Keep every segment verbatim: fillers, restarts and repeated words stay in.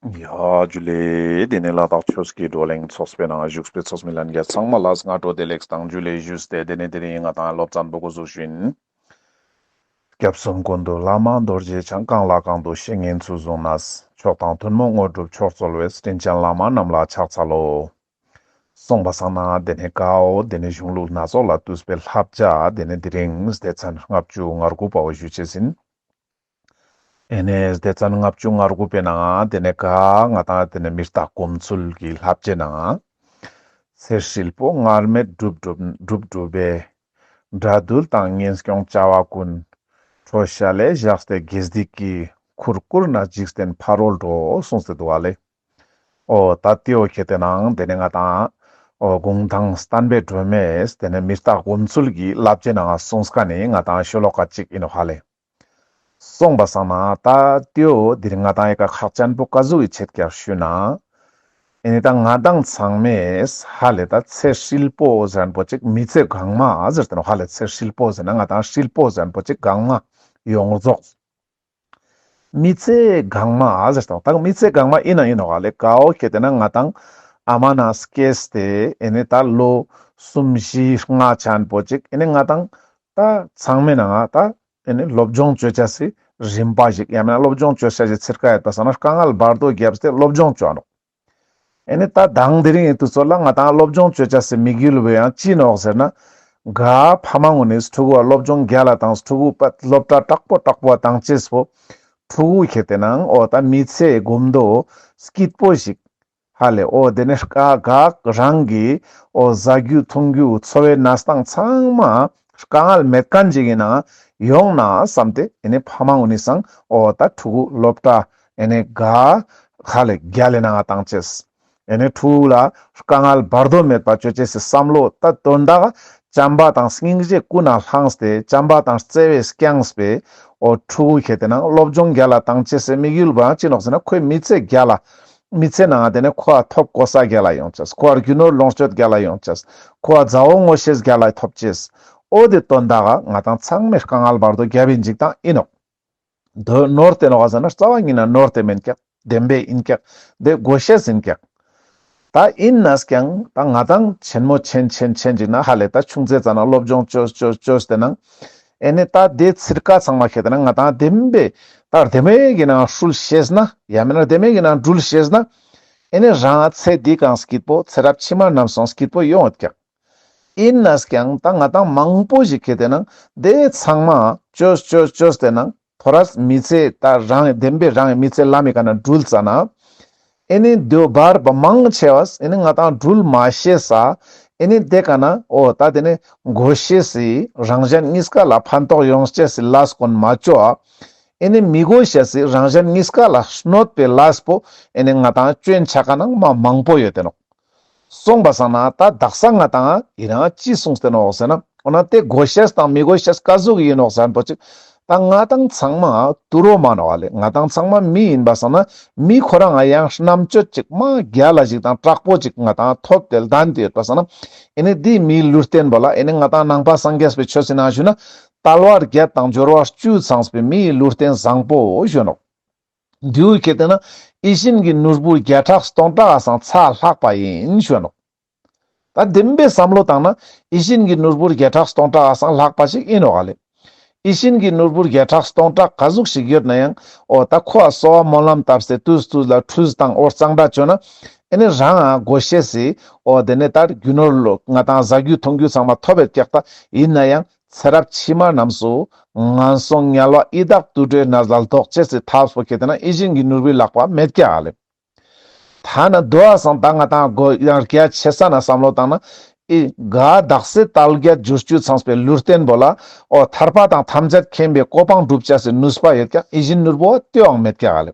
ཡ་ཇུ་ལེ། དེ་ནས་ལ་དྭགས་ཆོས་ཀྱི་བགྲོ་གླེང་ཚོགས་པའི་ནང་བཞུགས་པའི་ཚོགས་མི་ལྷན་རྒྱས་ཚང་མ་ལ་སྔ་དྲོ་བདེ་ལེགས་དང་ཇུ་ལེ་ཞུས་ཏེ། དེ་ནས་དེ་རིང་ང་ཏང་སློབ་ཚན་པོ་འགོ་བཙུགས་ཤིན། སྐྱབས་གསུམ་ཀུན་འདུས་བླ་མ་རྡོ་རྗེ་འཆང་། གང་ལ་གང་འདུལ་བཤེས་གཉེན་ཚུལ་བཟུང་ནས། མཆོག་དང་ཐུན་མོང་དངོས་གྲུབ་མཆོག་སྩོལ་བའི། དྲིན་ཅན་བླ་མ་རྣམས་ལ་ཕྱག་འཚལ་ལོ། སོང་པ་སང་ན་དེ་ནས་གའོ་དེ་ནས་གཞུང་ལུགས་སྣ་ཚོགས་ལས་བཏུས་པའི་བསླབ་བྱ་དེ་ནས་དེ་རིང་སྡེ་ཚན་ལྔ་བཅུ་ང་དགུ་པ་བོ་ཞུ་ཅེས་ཡིན། ཨེ་ནས་སྡེ་ཚན་ལྔ་བཅུ་ང་དགུ་པའི་ནང་དེ་ནས་ག་ང་ཏང་དེ་ནས་མི་རྟག་སྒོམ་ཚུལ་གྱི་བསླབ་བྱའི་ནང་། ཚེ་ཧྲིལ་པོ་སྔར་མེད་སྒྲུབ་སྒྲུབ་སྒྲུབ་སྒྲུབ་པའི། དགྲ་འདུལ་དང་གཉེན་སྐྱོང་བྱ་བ་ཀུན། ཁྲོ་ཤ་ལས་བཞག་སྟེ་དགེ་སྡིག་གི། ཁུར་བསྐུར་ན་འཇིག་རྟེན་ཕ་རོལ་འགྲོ། གསུངས་ཏེ་འདུག་པ་ལེ། འོ་ད་དེའོ་ཁེ་ཏེ་ནང་དེ་ནས་ང་ཏང་འོ་གུང་ཐང་བསྟན་པའི་སྒྲོན་མེས་དེ་ནས་མི་རྟག་སྒོམ་ཚུལ་གྱི་བསླབ་བྱའི་ནང་གསུངས་ཀ་ནི་ང་ཏང་ཤོ་ལོ་ཀ་གཅིག་ཡིན་ནོག་ཧ་ལེ། སོང་པ་སང་ན་ད་དེའོ་དེ་རིང་ང་ཏང་ཡི་ག་ཁག་ཅན་པོ་ཀ་ཟུག་གི་ཆེད་ཀྱག་ཞུ་ན། ཨེ་ནི་ད་ང་ཏང་ཚང་མས་ཧ་ལེ་ད་ཚེ་ཧྲིལ་པོ་ཟེར་མཁན་པོ་ཅིག་མི་ཚེ་གང་མ་ཟེར་ཏེ་ནོག་ཧ་ལེ། ཚེ་ཧྲིལ་པོ་ཟེར་ན་ང་ཏང་ཧྲིལ་པོ་ཟེར་མཁན་པོ་ཅིག་གང་མ་ཡོངས་རྫོགས། མི་ཚེ་གང་མ་ཟེར་ཏེ་ནོག་ད་མི་ཚེ་གང་མ་ཡིན་ན་ཡིན་ནོག་ཧ་ལེ། གའོ་ཁེ་ཏེ་ན་ང་ཏང་ཨ་མ་ནས་སྐྱེས་ཏེ་ཨེ་ནི་ད་ལོ་གསུམ་བཞི་ལྔ་ཆ་མཁན་པོ་ཅིག་ཨེ་ནི་ང་ཏང་ད་ཚང་མའི་ནང་ང་ད་ཨེ་ནི་སློབ་སྦྱོང་བཅོ་ཅེས་སི་རིམ་པ་ཞིག་ཡང་མིན་ན་སློབ་སྦྱོང་བཅོ་ཅེས་སི་ཚིར་ཀ་ཡོད་པ་སང་ན་དཀའ་ངལ་བར་དོ་བརྒྱབ་སྟེ་སློབ་སྦྱོང་བཅོ་ནོག་ཨེ་ནི་ད་དང་དེ་རིང་ཡིན་དུས་ཚོད་ལ་ང་ཏང་སློབ་སྦྱོང་བཅོ་ཅེས་སི་དམིགས་ཡུལ་བོ་ཡང་ཅི་ནོག་ཟེར་ན། ག་ཕ་མ་ངོ་ནས་ཕྲུ་གུ་སློབ་སྦྱོང་རྒྱལ་ལ་བཏང་། ཕྲུ་གུ་པ་སློབ་གྲྭ་དྲག་པོ་དྲག་པོ་བཏང་ཅེས་པོ། ཕྲུ་གུ་ཁེ་ཏེ་ནང་འོ་ད་མི་ཚེ་གོམ་དོ་སྐྱིད་པོ་ཞིག་ཧ་ལེ། འོ་དེ་ནས་ག་ག་རང་གི་འོ་ཟ་རྒྱུ་འཐུང་རྒྱུ་འཚོ་བའི་གནས་སྟངས་ཚང་མ་དཀའ་ངལ་མེད་མཁན་ཅིག་ཡིན་ན་ཡོང་ན་བསམ་སྟེ་ཨེ་ནི་ཕ་མ་ངོ་ནས་སང་འོ་ད་ཕྲུ་གུ་སློབ་གྲྭ་ཨེ་ནི་ག་ཧ་ལེ་རྒྱལ་ལ་ནང་བཏང་ཅེས། ཨེ་ནི་ཕྲུ་གུ་ལ་དཀའ་ངལ་བར་དོ་མེད་པ་བཅོ་ཅེས་སི་བསམ་བློ་ད་དོན་དག་བྱམས་པ་དང་སྙིང་རྗེ་ཀུན་ནས་བླངས་ཏེ་བྱམས་པ་དང་བརྩེ་བས་བསྐྱངས་པའི་འོ་ཕྲུ་གུ་ཁེ་ཏེ་ནང་སློབ་སྦྱོང་རྒྱལ་ལ་བཏང་ཅེས་སི་དམིགས་ཡུལ་བོ་ཡང་ཅི་ནོག་ཟེར་ན་ཁོའི་མི་ཚེ་རྒྱལ་ལ། མི་ཚེ་ནང་དེ་ནས་ཁོ་ཐོབ་གོ་ས་རྒྱལ་ལ་ཡོང་ཅེས། ཁོ་རྒྱུ་ནོར་ལོངས་སྤྱོད་རྒྱལ་ལ་ཡོང་ཅེས། ཁོ་མཛའ་བོ་ངོ་ཤེས་རྒྱལ་ལ་ཐོབ་ཅེས། འོ་དེ་དོན་དག་ང་ཏང་ཚང་མས་དཀའ་ངལ་བར་དོ་རྒྱབ་ཡིན་ཅིག་དང་ཡིན་ནོག་དོ་ནོར་ཏེ་ནོག་ཟེར་ན་རྩ་བ་ཉིད་ན་ནོར་ཏེ་མེན་ཀྱག་བདེན་པའི་ཡིན་ཀྱག་དེ་དགོས་ཤེས་ཡིན་ཀྱག་ད་ཡིན་ནས་ཀྱང་ད་ང་ཏང་ཆེན་མོ་ཆེན་ཆེན་ཆེན་ཅིག་ན་ཧ་ལེ་ད་ཆུང་ཚེ་ཙ་ན་སློབ་སྦྱོང་བཅོས་བཅོས་བཅོས་ཏེ་ནང་ཨེ་ནི་ད་དེ་ཚིར་ཀ་ཚང་མ་ཁེ་ཏེ་ན་ང་ཏང་བདེན་པའི་ད་བདེན་པའི་གི་ནང་སྲུལ་ཤེས་ན་ཡང་མིན་ན་བདེན་པའི་གི་ནང་འགྲུལ་ཤེས་ན་ཨེ་ནི་རང་ཚེ་འདི་གང་སྐྱིད་པོ་ཚེ་རབས་ཕྱི་མ་རྣམས་སང་སྐྱིད་པོ་ཡོང་ཡོད་ཀྱག་ཡིན་ནས་ཀྱང་ད་ང་ཏང་མང་པོ་ཞིག་ཁེ་ཏེ་ནང་དེ་ཚང་མ་བཅོས་བཅོས་བཅོས་ཏེ་ནང་ཐོ་རས་མི་ཚེ་ད་རང་བདེན་པའི་རང་མི་ཚེ་ལམ་མི་ཀ་ན་འགྲུལ་ཙ་ན། ཨེ་ནི་དེའོ་བར་པ་མང་ཆེ་བས་ཨེ་ནི་ང་ཏང་འགྲུལ་མ་ཤེས་ས། ཨེ་ནི་དེ་ཀ་ན་འོ་ད་དེ་ནི་དགོས་ཤེས་སི་རང་གཞན་གཉིས་ཀ་ལ་ཕན་ཐོགས་ཡོང་ཤེས་སི་ལས་ཀུན་མ་བཅོ་ཨ། ཨེ་ནི་མི་དགོས་ཤེས་སི་རང་གཞན་གཉིས་ཀ་ལ་གནོད་པའི་ལས་པོ་ཨེ་ནི་ང་ཏང་བཅོན་ཆ་ཀ་ནང་མ་མང་པོ་ཡོད་དེ་ནོག་སོང་པ་སང་ན་ད་དག་ས་ང་ཏང་ཡིན་ན་ཅི་གསུངས་ཏེ་ནོག་ཟེར་ན། འོ་ན་དེ་དགོས་ཤེས་དང་མི་དགོས་ཤེས་ཀ་ཟུག་ཡིན་ནོག་ཟེར་ན་པོ་ཅིག་ད་ང་ཏང་ཚང་མ་དུད་འགྲོ་མ་ནོག་ཨ་ལེ། ང་ཏང་ཚང་མ་མི་ཡིན་པ་སང་ན་མི་ཁོ་རང་ང་ཡང་རྣམ་དཔྱོད་ཅིག་མ་རྒྱལ་ལ་ཞིག་དང་དྲག་པོ་ཅིག་ང་ཏང་ཐོབ་སྟེ་ལྡན་ཏེ་ཡོད་པ་སང་ན། ཨེ་ནི་དེ་མིའི་ལུས་རྟེན་པོ་ལ་ཨེ་ནི་ང་ཏང་ནང་པ་སངས་རྒྱས་པའི་ཆོས་སི་ནང་ཞུ་ན་དལ་བ་བརྒྱད་དང་འབྱོར་བ་བཅུ་ཚང་བའི་མིའི་ལུས་རྟེན་བཟང་པོ་ཞུ་ནོག་དེའུ་ཁེ་ཏེ་ན་ཡིད་བཞིན་གྱི་ནོར་བུ་བརྒྱ་ཕྲག་སྟོང་ཕྲག་ག་སང་ཚ་ལྷག་པ་ཡིན་ཞུ་ནོག་ད་བདེན་པའི་བསམ་བློ་བཏང་ན་ཡིད་བཞིན་གྱི་ནོར་བུ་བརྒྱ་ཕྲག་སྟོང་ཕྲག་ག་སང་ལྷག་པ་ཞིག་ཡིན་ནོག་ཨ་ལེ། ཡིད་བཞིན་གྱི་ནོར་བུ་བརྒྱ་ཕྲག་སྟོང་ཕྲག་ག་ཟུག་ཞིག་ཡོད་ན་ཡང་འོ་ད་ཁོ་ཨ་གསོལ་བ་སྨོན་ལམ་བཏབ་སྟེ་དུས་དུས་ལ་ཁྲུས་དང་འོ་གཙང་སྦྲ་བཅོས་ན་ཨེ་ནི་རང་ཨ་དགོས་ཤེས་སི་འོ་དེ་ནས་ད་རྒྱུ་ནོར་ལོ་ང་ཏང་ཟ་རྒྱུ་འཐུང་རྒྱུ་ཚང་མ་ཐོབ་ཡོད་ཀྱག་ད་ཡིན་ན་ཡང་། ཚེ་རབས་ཕྱི་མ་རྣམས་སུ་ངན་སོང་དམྱལ་བ་ཡི་དྭགས་དུད་འགྲོའི་གནས་ལ་ལྡོག་ཅེས་སི་ཐབས་པོ་ཁེ་ཏེ་ན་ཡིད་བཞིན་གྱི་ནོར་བུའི་ལག་པ་མེད་ཀྱག་ཨ་ལེ། ཐ་ན་དོ་བ་སང་ད་ང་ཏང་གོ་ཡང་རྒྱ་ཆེ་ས་ན་བསམ་བློ་བཏང་ན་ཨི་ག་དག་ས་དལ་བརྒྱད་འབྱོར་བཅུ་ཚང་བའི་ལུས་རྟེན་པོ་ལ་འོ་ཐར་པ་དང་ཐམས་ཅད་མཁྱེན་པའི་གོ་འཕང་སྒྲུབ་ཅེས་སི་ནུས་པ་ཡོད་ཀྱག་ཡིད་བཞིན་ནོར་བུ་བ་དེའང་མེད་ཀྱག་ཨ་ལེ།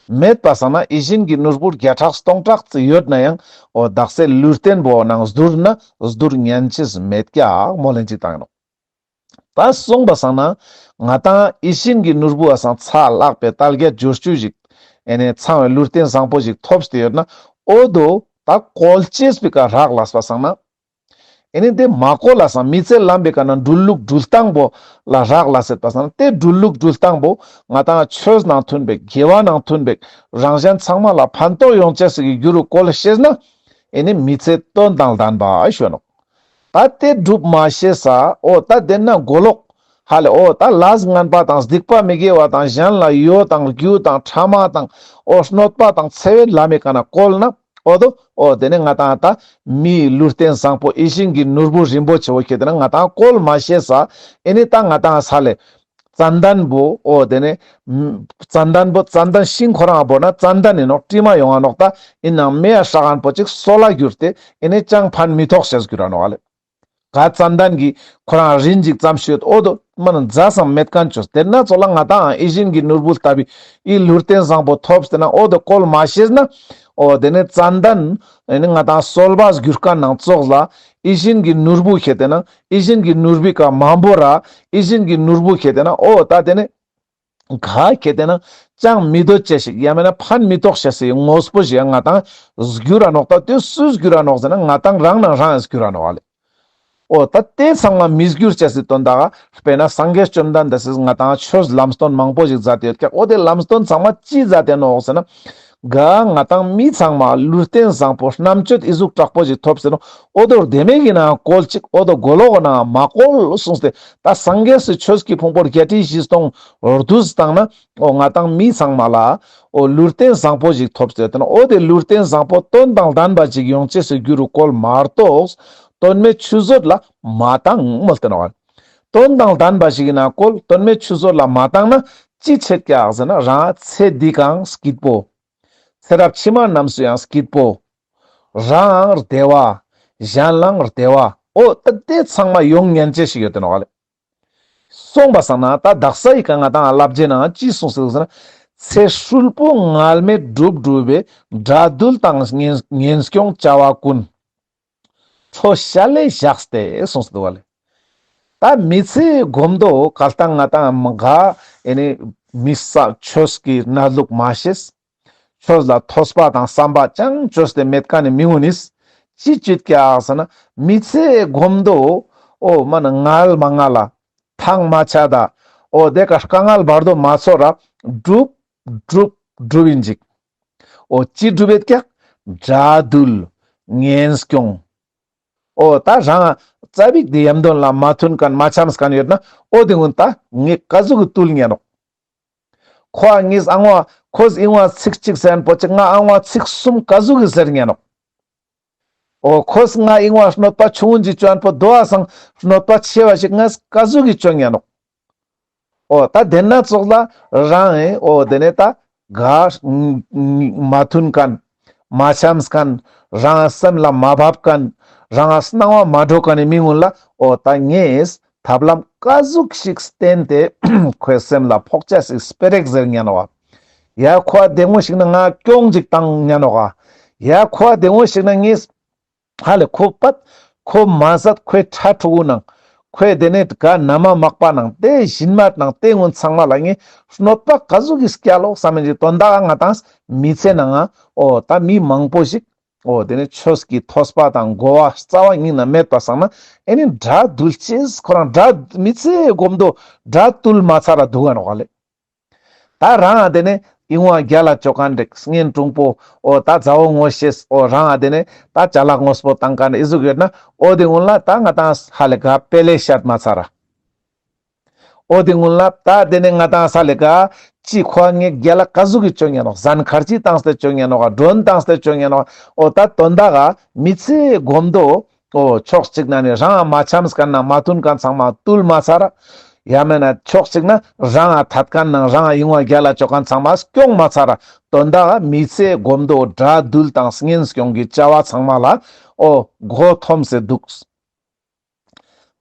མེད་པ་སང་ན་ཡིད་བཞིན་གྱི་ནོར་བུ་བརྒྱ་ཕྲག་སྟོང་ཕྲག་ཙམ་ཡོད་ན་ཡང་འོ་དག་ས་ལུས་རྟེན་པོ་ནང་བསྡུར་ན་བསྡུར་ཉན་ཅེས་མེད་ཀྱག་མོ་ལན་ཅིག་བཏང་ཡིན་ནོག་ད་སོང་པ་སང་ན་ང་ཏང་ཡིད་བཞིན་གྱི་ནོར་བུ་བ་སང་ཚ་ལྷག་པའི་དལ་བརྒྱད་འབྱོར་བཅུ་ཞིག་ཨེ་ནས་ཚང་བའི་ལུས་རྟེན་བཟང་པོ་ཞིག་ཐོབ་སྟེ་ཡོད་ན་འོ་དོ་ད་བཀོལ་ཅེས་པའི་ཀ་རག་ལས་པ་སང་ན། ཨེ་ནི་དེ་མ་བཀོལ་ལ་སང་མི་ཚེ་ལམ་པའི་ཀ་ན་འགྲུལ་ལུགས་འགྲུལ་སྟངས་པོ་ལ་རག་ལས་ཏེ་ཡོད་པ་སང་དེ་འགྲུལ་ལུགས་འགྲུལ་སྟངས་པོ་ང་ཏང་ཆོས་ནང་མཐུན་པའི་དགེ་བ་ནང་མཐུན་པའི་རང་གཞན་ཚང་མ་ལ་ཕན་ཐོགས་ཡོང་ཅེས་སི་རྒྱུ་རུ་བཀོལ་ཤེས་ན་ཨེ་ནི་མི་ཚེ་དོན་དང་ལྡན་པ་ཞུ་ནོག། ད་དེ་སྒྲུབ་མ་ཤེས་ས་འོ་ད་དེ་ན་མགོ་ལོག་ཧ་ལེ་འོ་ད་ལས་ངན་པ་དང་སྡིག་པ་མི་དགེ་བ་དང་གཞན་ལ་གཡོ་དང་རྒྱུ་དང་ཕྲ་མ་དང་འོ་གནོད་པ་དང་འཚེ་བའི་ལམ་མི་ཀ་ན་བཀོལ་ན་འོ་དོ་འོ་དེ་ནི་ང་ཏང་ད་མིའི་ལུས་རྟེན་བཟང་པོ་ཡིད་བཞིན་གྱི་ནོར་བུ་རིན་པོ་ཆེ་བོ་ཁྱེར་ཏེ་ན་ང་ཏང་བཀོལ་མ་ཤེས་ས་ཨེ་ནི་ད་ང་ཏང་ཧ་ལེ་ཙན་དན་པོ་འོ་དེ་ནི་ཙན་དན་པོ་ཙན་དན་ཤིང་ཁོ་རང་བོ་ན་ཙན་དན་ཡིན་ནོག། དྲི་མ་ཡོང་ང་ནོག། ད་ཡིན་ནའང་མེ་ཡ་ཧྲག་ཁན་པོ་ཅིག་སོལ་ལ་གྱུར་ཏེ་ཨེ་ནི་ཅང་ཕན་མི་ཐོགས་ཤེས་གྱུར་ར་ནོག་ཧ་ལེ། ག་ཙན་དན་གྱི་ཁོ་རང་རིན་ཅིག་ཙམ་ཤོད་འོ་དོ་མ་ན་རྫས་སམ་མེད་ཁན་ཅོས། དེ་ན་ཙོགས་ལ་ང་ཏང་ཡིད་བཞིན་གྱི་ནོར་བུ་ལྟ་བུའི་ཨི་ལུས་རྟེན་བཟང་པོ་ཐོབ་སྟེ་ན་འོ་དོ་བཀོལ་མ་ཤེས་ན་འོ་དེ་ནི་ཙན་དན་ཨེ་ནི་ང་ཏང་སོལ་བ་གྱུར་ཁན་ནང་ཙོགས་ལ་ཡིད་བཞིན་གྱི་ནོར་བུ་ཁྱེར་ཏེ་ན་ཡིད་བཞིན་གྱི་ནོར་བུའི་ཀ་མང་པོ་ར་ཡིད་བཞིན་གྱི་ནོར་བུ་ཁྱེར་ཏེ་ན་འོ་ད་དེ་ནི་ག་ཁྱེར་ཏེ་ན་ཅང་མི་འདོད་ཅེས་ཤིག་ཡང་མེད་ན་ཕན་མི་ཐོགས་ཤེས་སི་དངོས་པོ་ཞིག་ང་ཏང་གྱུར་ར་ནོག། ད་དེ་སུས་གྱུར་ར་ནོག་ཟེར་ན་ང་ཏང་རང་ནང་རང་གྱུར་ར་ནོག་ཧ་ལེ། འོ་ད་དེ་ཚང་མ་མི་གྱུར་ཅེས་སི་དོན་དག་དཔེར་ན་སངས་རྒྱས་བཅོམ་ལྡན་འདས་སི་ང་ཏང་ཆོས་ལམ་སྟོན་མང་པོ་ཞིག་མཛད་དེ་ཡོད་ཀྱག། འོ་དེ་ལམ་སྟོན་ཚང་མ་ཅི་མཛད་དེ་ནོག་ཟེར་ན་ག་ང་ཏང་མི་ཚང་མ་ལུས་རྟེན་བཟང་པོ་རྣམ་དཔྱོད་ཨི་ཟུག་དྲག་པོ་ཞིག་ཐོབ་སྟེ་ནོག། འོ་དོ་དེ་མེད་ཀྱི་ནང་བཀོལ་ཅིག། འོ་དོ་མགོ་ལོག་ནང་མ་བཀོལ་གསུངས་ཏེ་ད་སངས་རྒྱས་སི་ཆོས་ཀྱི་ཕུང་པོ་བརྒྱད་ཁྲི་བཞི་སྟོང་བསྡུས་བཏང་ན་འོ་ང་ཏང་མི་ཚང་མ་ལ་འོ་ལུས་རྟེན་བཟང་པོ་ཞིག་ཐོབ་སྟེ་ཡོད་དེ་ན་འོ་དེ་ལུས་རྟེན་བཟང་པོ་དོན་དང་ལྡན་པ་ཞིག་ཡོང་ཅེས་སི་རྒྱུ་རུ་བཀོལ་མ་གཏོགས་དོན་མེད་ཆུད་ཟོས་ལ་མ་བཏང་མོལ་ཏེ་ནོག། དོན་དང་ལྡན་པ་ཞིག་ཡིན་ན་བཀོལ། དོན་མེད་ཆུད་ཟོས་ལ་མ་བཏང་ན་ཅི་ཆད་ཀྱག་ཟེར་ན་རང་ཚེ་འདི་ཀའང་སྐྱིད་པོ། ཚེ་རབས་ཕྱི་མ་རྣམས་སུ་ཡང་སྐྱིད་པོ། རང་བདེ་བ། གཞན་ལའང་བདེ་བ། འོ་ད་དེ་ཚང་མ་ཡོང་ཉན་ཅེས་ཤིག་ཡོད་དེ་ནོག་ལེ། སོང་པ་སང་ན་ད་དག་ས་ཡི་ཀ་ང་ཏང་བསླབ་བྱའི་ནང་ཅི་གསུངས་ཟེར་ན། ཚེ་སྲུལ་པོ་ངལ་མེད་སྒྲུབ་སྒྲུབ་པའི། དགྲ་འདུལ་དང་ངན་ངན་སྐྱོང་བྱ་བ་ཀུན། ཁྲོ་བྱ་ལས་བཞག་སྟེ་གསུངས་སུ་འདུག་བ་ལེ། ད་མི་ཚེ་སྒོམ་དོ་གལ་ཏེ་ང་ཏང་མ་ག་ཨེ་ནི་མི་ས་ཆོས་ཀྱི་གནས་ལུགས་མ་ཤེས། ཆོས་ལ་ཐོས་པ་དང་བསམ་པ་ཅང་ཅོས་ཏེ་མེད་ཁན་ནི་མི་གུན་ནིས་ཅི་ཅོ་ཀྱག་ཟེར་ན་མི་ཚེ་སྒོམ་དོ་འོ་མ་ན་ངལ་མ་ངལ་ལ་ཐང་མ་ཆད་ད་འོ་དེ་ཀ་དཀའ་ངལ་བར་དོ་མ་ཚོར་ར་སྒྲུབ་སྒྲུབ་སྒྲུབ་ཡིན་ཅིག། འོ་ཅི་སྒྲུབ་ཡོད་ཀྱག། དགྲ་འདུལ། ངན་སྐྱོང་། འོ་ད་རང་ཙ་པིག་དེ་ཡམ་དོན་ལ་མ་མཐུན་ཁན་མ་འཆམས་ཁན་ཡོད་ན་འོ་དེ་གུན་ད་ངས་ཀ་ཟུག་གི་བཏུལ་ཉན་ནོག། ཁོ་ངས་ཨ་ངོ་ཁོས་ཨི་ངོ་ཚིག་གཅིག་ཟེར་ཁན་པོ་ཅིག་ང་ཨ་ངོ་ཚིག་གསུམ་ཀ་ཟུག་གི་ཟེར་ཉན་ནོག། འོ་ཁོས་ང་ཨི་ངོ་གནོད་པ་ཆུང་ངུན་ཅིག་ཅོ་ཁན་པོ་དོ་བ་སང་གནོད་པ་ཆེ་བ་ཞིག་ང་ཀ་ཟུག་གི་ཅོ་ཉན་ནོག། འོ་ད་དེ་ན་ཙོགས་ལ་རང་ཨེ་འོ་དེ་ནས་ད་ག་མ་མཐུན་ཁན་མ་འཆམས་ཁན་རང་སེམས་ལ་མ་བབ་ཁན་རང་སྣང་བ་མ་འགྲོ་ཁན་ནི་མི་གུན་ལ་འོ་ད་ངས་ཐབས་ལམ་ཀ་ཟུག་ཞིག་བསྟན་ཏེ་ཁོའི་སེམས་ལ་ཕོག་ཅེས་ཤིག་སྤེ་རེག་ཟེར་ཉན་ནོག་ག། ཡ་ཁོ་བདེ་མོ་ཞིག་ན་ང་སྐྱོང་ཅིག་བཏང་ཉན་ནོག་ག། ཡ་ཁོ་བདེ་མོ་ཞིག་ན་ངས་ཧ་ལེ་ཁོ་པད་ཁོ་མ་ཟད་ཁོའི་ཕྲུ་གུ་ནང་ཁོའི་དེ་ནས་ག་ན་མ་མག་པ་ནང་དེ་ཞན་མ་ནང་དེ་གུན་ཚང་མ་ལ་ངས་གནོད་པ་ཀ་ཟུག་གི་སྐྱལ་ལོ་བསམ་མིན་ཅིག་དོན་དག་ང་ཏང་མི་ཚེ་ནང་ང་འོ་ད་མི་མང་པོ་ཞིག་འོ་དེ་ནས་ཆོས་ཀྱི་ཐོས་པ་དང་གོ་བ་རྩ་བ་ཉིད་ནས་མེད་པ་སང་ན་ཨེ་ནི་དགྲ་འདུལ་ཅེས་ཁོ་རང་དགྲ་མི་ཚེ་སྒོམ་དོ་དགྲ་འདུལ་མ་ཚར་ར་འདུག་ག་ནོག་ལེ། ད་རང་ཨ་དེ་ནས་ཨི་ངོ་རྒྱལ་ལ་ཅོ་ཁན་རིགས་གཉེན་དྲུང་པོ་འོ་ད་མཛའ་བོ་ངོ་ཤེས་འོ་རང་ཨ་དེ་ནས་ད་ཅ་ལག་དངོས་པོ་བཏང་ཁན་ཨི་ཟུག་ཡོད་ན་འོ་དེ་གུན་ལ་ད་ང་ཏང་ཧ་ལེ་ག་དཔེ་ལེ་ཤད་མ་ཚར་ར། འོ་དེ་གུན་ལ་ད་དེ་ནས་ང་ཏང་ཧ་ལེ་ག་ཅི་ཁོ་ངས་རྒྱལ་ལ་ཀ་ཟུག་གི་ཅོ་ཉན་ནོག། ཟན་ཁར་ཅི་བཏང་སྟེ་ཅོ་ཉན་ནོག། མགྲོན་བཏང་སྟེ་ཅོ་ཉན་ནོག། འོ་ད་དོན་དག་ག་མི་ཚེ་སྒོམ་དོ་འོ་ཕྱོགས་གཅིག་ན་ནི་རང་མ་འཆམས་ཁན་ན་མ་མཐུན་ཁན་ཚང་མ་བཏུལ་མ་ཚར་ར། ཡང་མེད་ན་ཕྱོགས་གཅིག་ན་རང་ཐད་ཁན་ནང་རང་ཨི་ངོ་རྒྱལ་ལ་ཅོ་ཁན་ཚང་མ་སྐྱོང་མ་ཚར་ར། དོན་དག་མི་ཚེ་སྒོམ་དོ་དགྲ་འདུལ་དང་ངན་སྐྱོང་གི་བྱ་བ་ཚང་མ་ལ་འོ་མགོ་འཐོམས་སེ་འདུག།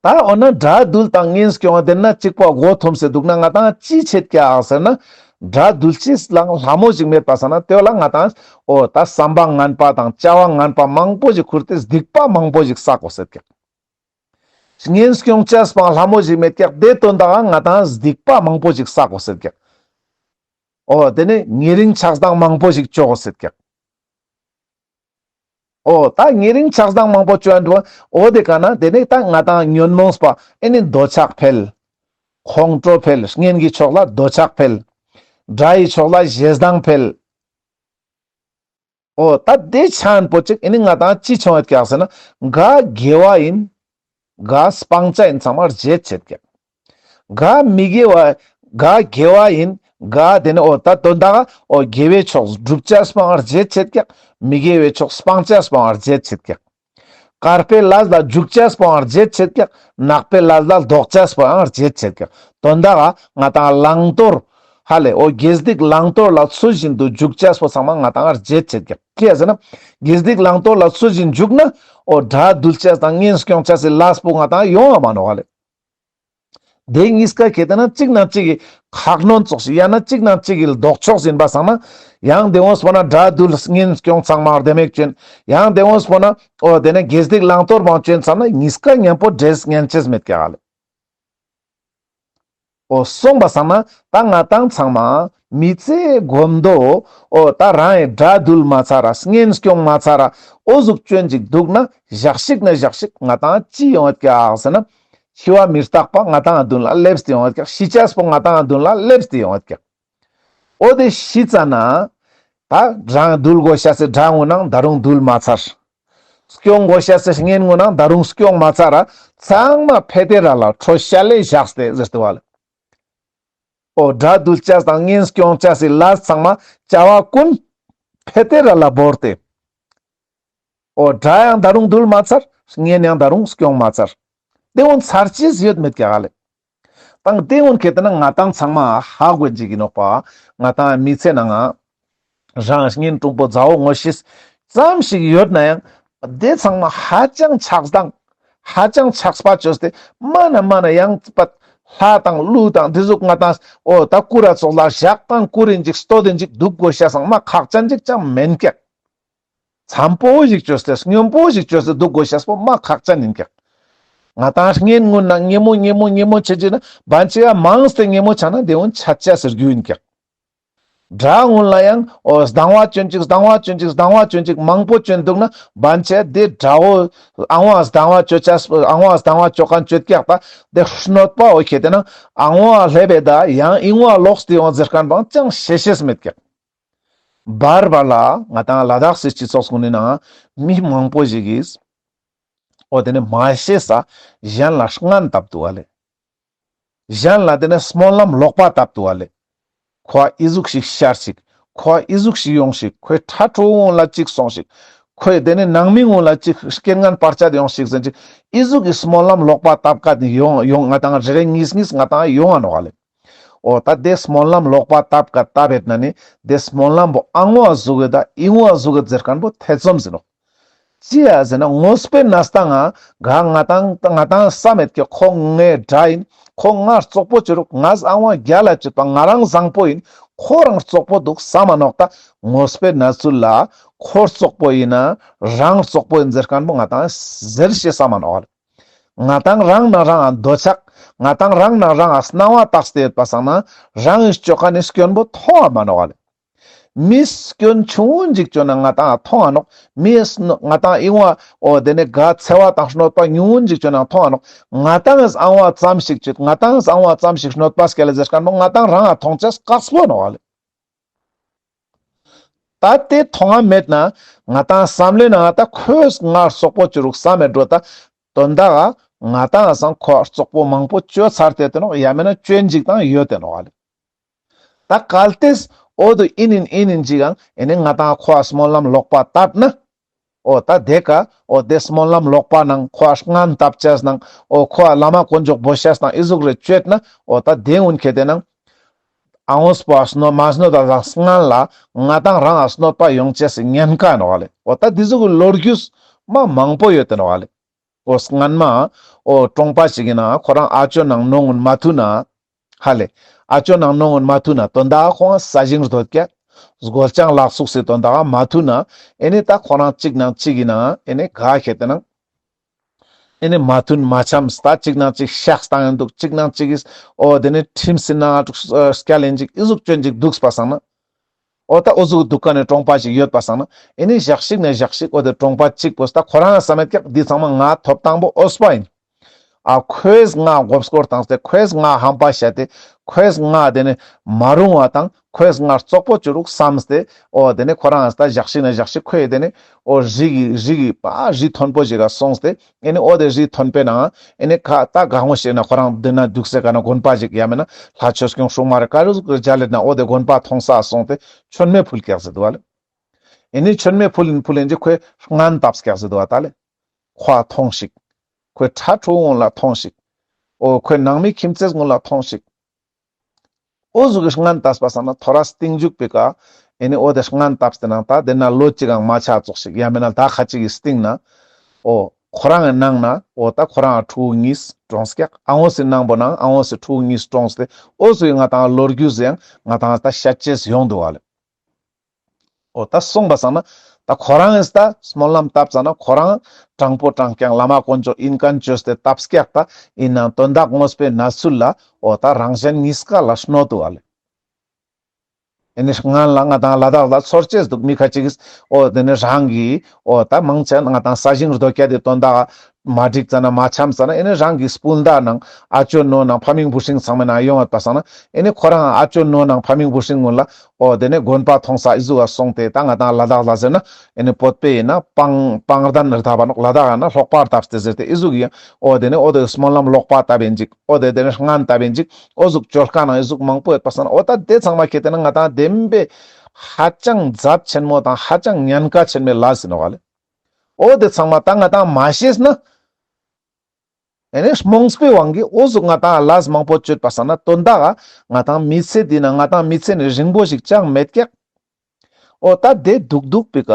ད་འོ་ན་དགྲ་འདུལ་དང་ངན་སྐྱོང་དེ་ན་གཅིག་པོ་མགོ་འཐོམས་སེ་འདུག་ན་ང་ཏང་ཅི་ཆད་ཀྱག་ཟེར་ན། དགྲ་འདུལ་ཅེས་ལ་ལྷ་མོ་ཞིག་མེད་པ་སང་ན་དེ་ལ་ང་ཏང་འོ་ད་བསམ་པ་ངན་པ་དང་བྱ་བ་ངན་པ་མང་པོ་ཞིག་ཁུར་ཏེ་སྡིག་པ་མང་པོ་ཞིག་བསགས་དགོས་སེད་ཀྱག། ངན་སྐྱོང་ཅེས་པའང་ལྷ་མོ་ཞིག་མེད་ཀྱག། དེ་དོན་དག་ང་ཏང་སྡིག་པ་མང་པོ་ཞིག་བསགས་དགོས་སེད་ཀྱག། འོ་དེ་ནས་ཉེ་རིང་ཆགས་སྡང་མང་པོ་ཞིག་ཅོ་དགོས་སེད་ཀྱག། འོ་ད་ཉེ་རིང་ཆགས་སྡང་མང་པོ་བཅོ་འདུག་པ། འོ་དེ་ཀ་ན་དེ་ནས་ད་ང་ཏང་ཉོན་མོངས་པ་ཨེ་ནི་འདོད་ཆགས་འཕེལ། ཁོང་ཁྲོ་འཕེལ། གཉེན་གྱི་ཕྱོགས་ལ་འདོད་ཆགས་འཕེལ། དགྲ་ཡི་ཕྱོགས་ལ་ཞེ་སྡང་འཕེལ། འོ་ད་དེ་ཆ་པོ་ཅིག་ཨེ་ནི་ང་ཏང་ཅི་བྱུང་ཡོད་ཀྱག་ཟེར་ན། ག་དགེ་བ་ཡིན། ག་སྤང་བྱ་ཡིན་ཚང་མ་རྗེད་བྱེད་ཀྱག། ག་མི་དགེ་བ། ག་དགེ་བ་ཡིན། ག་དེ་ནི་འོ་ད་དོན་དག་འོ་དགེ་བའི་ཕྱོགས་སྒྲུབ་བྱ་སྤང་བར་རྗེད་བྱེད་ཀྱག། མི་དགེ་བའི་ཕྱོགས་སྤང་བྱ་སྤང་བར་རྗེད་བྱེད་ཀྱག། དཀར་པོའི་ལས་ལ་འཇུག་བྱ་སྤང་བར་རྗེད་བྱེད་ཀྱག། ནག་པོའི་ལས་ལ་ལྡོག་བྱ་སྤང་བར་རྗེད་བྱེད་ཀྱག། དོན་དག་ང་ཏང་བླང་དོར། ཧ་ལེ་འོ་དགེ་སྡིག་བླང་དོར་ལ་ཚུལ་བཞིན་དུ་འཇུག་བྱ་སྤོ་ཚང་མ་ང་ཏང་རྗེད་བྱེད་ཀྱག། ཅི་ཟེར་ན། དགེ་སྡིག་བླང་དོར་ལ་ཚུལ་བཞིན་འཇུག་ན། འོ་དགྲ་འདུལ་བྱ་དང་གཉེན་སྐྱོང་བྱ་སི་ལས་པོ་ང་ཏང་ཡོང་བ་མ་ནོག་ཧ་ལེ། དེ་གཉིས་ཀ་ཁེ་ཏེ་ན་གཅིག་ན་གཅིག་གི་ཁག་གནོན་ཙོགས་ཤིག་ཡང་ན་གཅིག་ན་གཅིག་གི་ལྡོག་ཕྱོགས་ཡིན་པ་སང་ན། ཡང་དེ་འོང་སྤོ་ན་དགྲ་འདུལ་གཉེན་སྐྱོང་ཚང་མ་ལྡེ་མོ་ཅོ་ཡིན། ཡང་དེ་འོང་སྤོ་ན་འོ་དེ་ནས་དགེ་སྡིག་བླང་དོར་མང་ཅོ་ཡིན་ཙམ་ན་གཉིས་ཀ་མཉམ་པོ་འདྲེས་ཉན་ཅེས་མེད་ཀྱག་ལེ། འོ་སོང་པ་སང་ན་ད་ང་ཏང་ཚང་མ་མི་ཚེ་གོམ་དོ། འོ་ད་རང་ཡི་དགྲ་འདུལ་མ་ཚར་ར་གཉེན་སྐྱོང་མ་ཚར་ར་འོ་ཟུག་ཅོ་ཡིན་ཅིག་འདུག་ན་ཞག་ཞིག་ན་ཞག་ཞིག་ང་ཏང་ཅི་ཡོང་ཡོད་ཀྱག་ཟེར་ན། འཆི་བ་མི་རྟག་པ་ང་ཏང་མདུན་ལ་སླེབས་ཏེ་ཡོང་ཡོད་ཀྱག། ཤི་ཅེས་པོ་ང་ཏང་མདུན་ལ་སླེབས་ཏེ་ཡོང་ཡོད་ཀྱག། འོ་དེ་ཤི་ཙ་ན། ད་རང་འདུལ་དགོས་ཤེས་སི་དགྲ་ངུ་ནང་ད་རུང་འདུལ་མ་ཚར། སྐྱོང་དགོས་ཤེས་སི་གཉེན་ངུ་ནང་ད་རུང་སྐྱོང་མ་ཚར་ར་ཚང་མ་ཕེ་ཏེ་ར་ལ་ཁྲོ་ཤ་ལེ་བཞག་སྟེ་ཟེར་ཏེ་བ་ལེ། འོ་དགྲ་འདུལ་ཅེས་དང་གཉེན་སྐྱོང་ཅེས་སི་ལས་ཚང་མ་བྱ་བ་ཀུན་ཕེ་ཏེ་ར་ལ་བོར་ཏེ། འོ་དགྲ་ཡང་ད་རུང་འདུལ་མ་ཚར། གཉེན་ཡང་ད་རུང་སྐྱོང་མ་ཚར། དེ་འོང་ཚར་ཅེས་ཡོད་མེད་ཀྱག་ལེ། དང་དེ་འོང་ཁེ་ཏེ་ན་ང་ཏང་ཚང་མ་ཧ་གོ་ཡིན་ཅིག་ཡིན་ནོག་པ། ང་ཏང་མི་ཚེ་ནང་ང་རང་གཉེན་དྲུང་པོ་མཛའ་བོ་ངོ་ཤེས་ཙམ་ཞིག་ཡོད་ན་ཡང་། དེ་ཚང་མ་ཧ་ཅང་ཆགས་སྡང་། ཧ་ཅང་ཆགས་པ་བཅོས་ཏེ་མ་ན་མ་ན་ཡང་པ་ལྷ་དང་ཀླུ་དང་དེ་ཟུག་ང་ཏང་འོ་ད་སྐུ་ར་ཙོགས་ལ་བཞག་དང་བཀུར་ཡིན་ཅིག་བསྟོད་ཡིན་ཅིག་འདུག་དགོས་ཤེས་སང་མ་ཁག་ཅན་ཅིག་ཅང་མེན་ཀྱག། འཚམ་པོ་ཞིག་བཅོས་ཏེ་སྙོམས་པོ་ཞིག་བཅོས་ཏེ་འདུག་དགོས་ཤེས་པོ་མ་ཁག་ཅན་ཡིན་ཀྱག། ང་ཏང་གཉེན་ངུན་ན་ཉེ་མོ་ཉེ་མོ་ཉེ་མོ་བྱེད་ཅིག་ན་བན་ཆེ་ཡ་མང་སྟེ་ཉེ་མོ་ཆ་ན་དེ་འོང་ཆ་ཆ་ཟེར་རྒྱུ་ཡིན་ཀྱག། དགྲ་ངུན་ལ་ཡང་འོ་སྡང་བ་ཅོན་ཅིག་སྡང་བ་ཅོན་ཅིག་སྡང་བ་ཅོན་ཅིག་མང་པོ་ཅོན་འདུག་ན་བན་ཆེ་དེ་དགྲ་བོ་ཨང་བ་སྡང་བ་ཅོ་ཆ་ཨང་བ་སྡང་བ་ཅོ་མཁན་ཅོ་ཀྱག་ད་དེ་གནོད་པ་འོ་ཁེ་ཏེ་ན་ཨང་བ་ལྷེ་བེ་ད་ཡང་ཨིང་བ་ལོག་སྟེ་ཡོང་ཟེར་མཁན་བང་ཅང་ཤེས་ཤེས་མེད་ཀྱག། བར་བར་ལ་ང་ཏང་ལ་དྭགས་སི་སྤྱི་ཚོགས་ཀུན་ནི་ནང་མི་མང་པོ་ཞིག་གིས་འོ་དེ་ནི་མ་ཤེས་ས་གཞན་ལ་སྔན་བཏབ་འདུག་ག་ལེ། གཞན་ལ་དེ་ནི་སྨོན་ལམ་ལོག་པ་བཏབ་འདུག་ག་ལེ། ཁོ་ཨི་ཟུག་ཞིག་ཤར་ཞིག། ཁོ་ཨི་ཟུག་ཞིག་ཡོང་ཞིག། ཁོའི་ཕྲུ་གུ་ལ་ཅིག་སོང་ཞིག། ཁོའི་དེ་ནི་ནང་མི་ངུ་ལ་ཅིག་རྐྱེན་ངན་བར་ཆད་ཡོང་ཞིག་ཟེར་ཅིག་ཨི་ཟུག་གི་སྨོན་ལམ་ལོག་པ་བཏབ་ཀ་ནི་ཡོང་ཡོང་ང་ཏང་རེ་རེ་གཉིས་གཉིས་ང་ཏང་ཡོང་ང་ནོག་ག་ལེ། འོ་ད་དེ་སྨོན་ལམ་ལོག་པ་བཏབ་ཀ་བཏབ་ཡོད་ན་ནི་དེ་སྨོན་ལམ་པོ་ཨང་བ་ཟུག་གི་ད་ཨིང་བ་ཟུག་གི་ཟེར་མཁན་པོ་ཐེ་ཚོམ་ཟིན་ནོག། ཅི་ཡ་ཟེར་ན་དངོས་པོའི་གནས་སྟངས་ང་ག་ང་ཏང་ང་ཏང་བསམ་མེད་ཀྱི་ཁོ་ངའི་དགྲ་ཡིན། ཁོ་ང་རྩོག་པོ་ཅོ་རུག། ང་ཨང་བ་རྒྱལ་ལ་ཅོད་པ་ང་རང་བཟང་པོ་ཡིན། ཁོ་རང་རྩོག་པོ་འདུག་བསམ་མ་ནོག། ད་དངོས་པོའི་གནས་ཚུལ་ལ་ཁོ་རྩོག་པོ་ཡིན་ན་རང་རྩོག་པོ་ཡིན་ཟེར་མཁན་པོ་ང་ཏང་ཟེར་ཤེས་བསམ་མ་ནོག་ལེ། ང་ཏང་རང་ནང་རང་ང་འདོད་ཆགས། ང་ཏང་རང་ནང་རང་ང་སྣང་བ་བཏགས་ཏེ་ཡོད་པ་སང་ན་རང་གི་ཅོ་མཁན་ནི་སྐྱོན་པོ་མཐོང་བ་མ་ནོག་ག་ལེ། མིས་སྐྱོན་ཆུང་ངུན་ཅིག་ཅོ་ན་ང་ཏང་མཐོང་ང་ནོག། མིས་ང་ཏང་ཨིང་བ་འོ་དེ་ནི་ག་འཚེ་བ་དང་གནོད་པ་ཉུང་ངུན་ཅིག་ཅོ་ན་མཐོང་ང་ནོག། ང་ཏང་ཨང་བ་ཙམ་ཞིག་ཅོད་ང་ཏང་ཨང་བ་ཙམ་ཞིག་གནོད་པ་སྐྱལ་ལེ་ཟེར་མཁན་པོ་ང་ཏང་རང་ང་མཐོང་ཅེས་དཀགས་པོ་ནོག་ག་ལེ། ད་དེ་མཐོང་ང་མེད་ན་ང་ཏང་བསམ་བློའི་ནང་ང་ད་ཁོས་ང་རྩོག་པོ་ཅོ་རུག་བསམ་མེད་འགྲོ། ད་དོན་དག་ག་ང་ཏང་སང་ཁོ་རྩོག་པོ་མང་པོ་ཅོ་ཚར་ཏེ་ཡོད་དེ་ནོག། ཡང་མེད་ན་ཅོ་ཡིན་ཅིག་དང་ཡོད་དེ་ནོག་ག་ལེ། ད་གལ་ཏེ་འོ་དུ་ཨིན་ཨིན་ཨིན་ཨིན་ཅིག་ཡང་ཨེ་ནི་ང་ཏང་ཁོ་ཨ་སྨོན་ལམ་ལོག་པ་བཏབ་ན། འོ་ད་དེ་ཀ་འོ་དེ་སྨོན་ལམ་ལོག་པ་ནང་ཁོ་ཨ་སྔན་བཏབ་ཅེས་ནང་འོ་ཁོ་ཨ་བླ་མ་དཀོན་མཆོག་འབོད་ཤེས་ནང་ཨི་ཟུག་རེ་ཅོད་ན་འོ་ད་དེ་འོན་ཁེ་དེ་ནང་ཨ་འོ་སྤོ་ཨ་སྣོད་མ་སྣོད་ད་སྔན་ལ་ང་ཏང་རང་ཨ་གནོད་པ་ཡོང་ཅེས་སི་ཉེན་ཁ་ནོག་ག་ལེ། འོ་ད་དེ་ཟུག་གི་ལོ་རྒྱུས་མ་མང་པོ་ཡོད་དེ་ནོག་ག་ལེ། འོ་སྔན་མ་འོ་གྲོང་པ་ཞིག་གི་ནང་ཁོ་རང་ཨ་ཅོ་ནང་ནོ་ངུན་མ་ཐུན་ན། ཧ་ལེ། ཨ་ཅོ་ནང་ནོ་ངུན་མ་ཐུན་ན་དོན་དག་ཁོང་ས་ཞིང་རྡོ་སྐྱ། སྒོ་ལྕང་ལག་ཚུགས་སི་དོན་དག་མ་ཐུན་ན། ཨེ་ནི་ད་ཁོ་རང་གཅིག་ནང་གཅིག་གི་ནང་ཨེ་ནི་ག་ཁེ་དེ་ནང་ཨེ་ནི་མ་ཐུན་མ་འཆམས་ད་གཅིག་ནང་གཅིག་ཤགས་བཏང་ཡིན་འདུག། གཅིག་ནང་གཅིག་གིས་འོ་དེ་ནི་ཁྲིམས་སི་ནང་ཨ་སྐྱ་ལེན་ཅིག་ཨི་ཟུག་ཅོན་ཅིག་འདུག་པ་སང་ན། འོ་ད་འོ་ཟུག་དུག་ཁན་ནི་གྲོང་པ་ཞིག་ཡོད་པ་སང་ན་ཨེ་ནི་ཞག་ཞིག་ནེ་ཞག་ཞིག་འོ་དེ་གྲོང་པ་གཅིག་པོས་ད་ཁོ་རང་བསམ་མེད་ཀྱག་འདི་ཚང་མ་ང་ཐོབ་དང་པོ་འོས་པ་ཡིན། ཨ་ཁོས་ང་མགོ་སྐོར་བཏང་སྟེ་ཁོས་ང་ཧམ་པ་བཤད་དེ་ཁོས་ང་དེ་ནི་མ་རུང་བ་དང་ཁོས་ང་རྩོག་པོ་བཅུག་རུག་བསམས་ཏེ་འོ་དེ་ནི་ཁོ་རང་ད་ཞག་ཞིག་ནེ་ཞག་ཞིག་ཁོས་དེ་ནི་འོ་རི་གི་རི་གི་པ་རི་མཐོན་པོ་ཞིག་ག་སོང་སྟེ་ཨེ་ནི་འོ་དེ་རི་མཐོན་པོའི་ནང་ཨེ་ནི་ཁ་ད་ག་ངོ་ཤེས་ན་ཁོ་རང་དེ་ན་དུག་སའི་ཀ་ན་དགོན་པ་ཞིག་ཡ་མེད་ན་ལྷ་ཆོས་སྐྱོང་སྲུང་མ་རེ་ག་རུ་ཟུག་རེ་མཇལ་ལེད་ན་འོ་དེ་དགོན་པ་མཐོང་ས་སོང་སྟེ་མཆོད་མེ་ཕུལ་ཀྱག་ཟེར་དུག་པ་ལེ། ཨེ་ནི་མཆོད་མེ་ཕུལ་ཡིན་ཕུལ་ཡིན་ཅིག་ཁོས་སྔན་བཏབས་ཀྱག་ཟེར་དུག་པ་ད་ལེ། ཁོ་ཐོང་ཞིག་ཁོའི་ཕྲུ་གུ་གུན་ལ་ཐོང་ཞིག་འོ་ཁོའི་ནང་མི་ཁྱིམ་མཚེས་གུན་ལ་ཐོང་ཞིག་འོ་ཟུག་གི་སྔན་བཏབས་པ་སང་ན་ཐོ་རས་སྟིང་མཇུག་པའི་ཀ་ཨེ་ནི་འོ་དེ་སྔན་བཏབས་ཏེ་ནང་ད་དེ་ན་ལོ་གཅིག་གང་མ་ཆ་ཙོགས་ཤིག་ཡ་མེད་ན་ད་ཁ་ཅིག་གི་སྟིང་ན་འོ་ཁོ་རང་གི་ནང་ན་འོ་ད་ཁོ་རང་ཕྲུ་གུ་གཉིས་གྲོངས་ཀྱག་ཨ་བོ་སི་ནང་པོ་ནང་ཨ་བོ་སི་ཕྲུ་གུ་གཉིས་གྲོངས་ཏེ་འོ་ཟུག་གི་ང་ཏང་ལོ་རྒྱུས་ཟེར་ཡང་ང་ཏང་ད་ཤད་ཅེས་ཡོང་དུག་པ་ལེ། འོ་ད་སོང་པ་སང་ན་ད་ཁོ་རང་ངིས་ད་སྨོན་ལམ་བཏབ་ཙ་ན་ཁོ་རང་དྲང་པོ་དྲང་རྐྱང་བླ་མ་དཀོན་མཆོག་ཨིན་ཁན་ཅོས་ཏེ་བཏབ་ཀྱག་ད་ཨིན་ནའང་དོན་དག་དངོས་པོའི་གནས་ཚུལ་ལ་འོ་ད་རང་གཞན་གཉིས་ཀ་ལ་གནོད་དུག་པ་ལེ། ཨེ་ནི་སྔན་ལ་ང་ཏང་ལ་དྭགས་ལ་ཚོར་ཅེས་དུག་མི་ཁ་ཅིག་གིས་འོ་དེ་ནི་རང་གི་འོ་ད་མང་ཆེ་ང་ཏང་ས་ཞིང་རྡོ་སྐྱ་དེ་དོན་དག་མ་འགྲིག་ཙ་ན་མ་འཆམས་ཙ་ན་ཨེ་ནི་རང་གི་སྤུན་ཟླ་ནང་ཨ་ཅོ་ནོ་ནང་ཕ་མིང་བུ་སྲིང་ཚང་མའི་ནང་ཡོང་བ་པ་སང་ན་ཨེ་ནི་ཁོ་རང་ཨ་ཅོ་ནོ་ནང་ཕ་མིང་བུ་སྲིང་གུན་ལ་འོ་དེ་ནི་དགོན་པ་མཐོང་ས་ཨི་ཟུག་ག་སོང་སྟེ་ད་ང་ཏང་ལ་དྭགས་ལ་ཟེར་ན་ཨེ་ནི་བོད་པའི་ཡིན་ན་སྤང་སྤང་གདན་རི་ཐ་བ་ནོག་ལ་དྭགས་ཡིན་ན་ལྷོག་པར་བཏབ་སྟེ་ཟེར་ཏེ་ཨི་ཟུག་ཡིན། འོ་དེ་ནི་འོ་དེ་སྨོན་ལམ་ལོག་པ་བཏབ་ཡིན་ཅིག་འོ་དེ་དེ་ནི་སྔན་བཏབ་ཡིན་ཅིག་འོ་ཟུག་ཅོ་ཁན་ནང་ཨི་ཟུག་མང་པོ་ཡོད་པ་སང་ན་འོ་ད་དེ་ཚང་མ་ཁྱེད་དེ་ན་ང་ཏང་བདེན་པའི་ཧ་ཅང་ཚབས་ཆེན་མོ་དང་ཧ་ཅང་ཉེན་ཁ་ཆེན་མོའི་ལས་ཡིན་ནོག་ལེ། འོ་དེ་ཚང་མ་ད་ང་ཏང་མ་ཤེས་ན། ཨེ་ནི་རྨོངས་པའི་དབང་གིས་འོ་ཟུག་ང་ཏང་ལས་མང་པོ་ཅོས་པ་སང་ན་དོན་དག་ག་ང་ཏང་མི་ཚེ་འདི་ན་ང་ཏང་མི་ཚེ་ནི་རིང་པོ་ཞིག་ཅང་མེད་ཀྱག་འོ་ད་དེ་དུག་དུག་པའི་ཀ་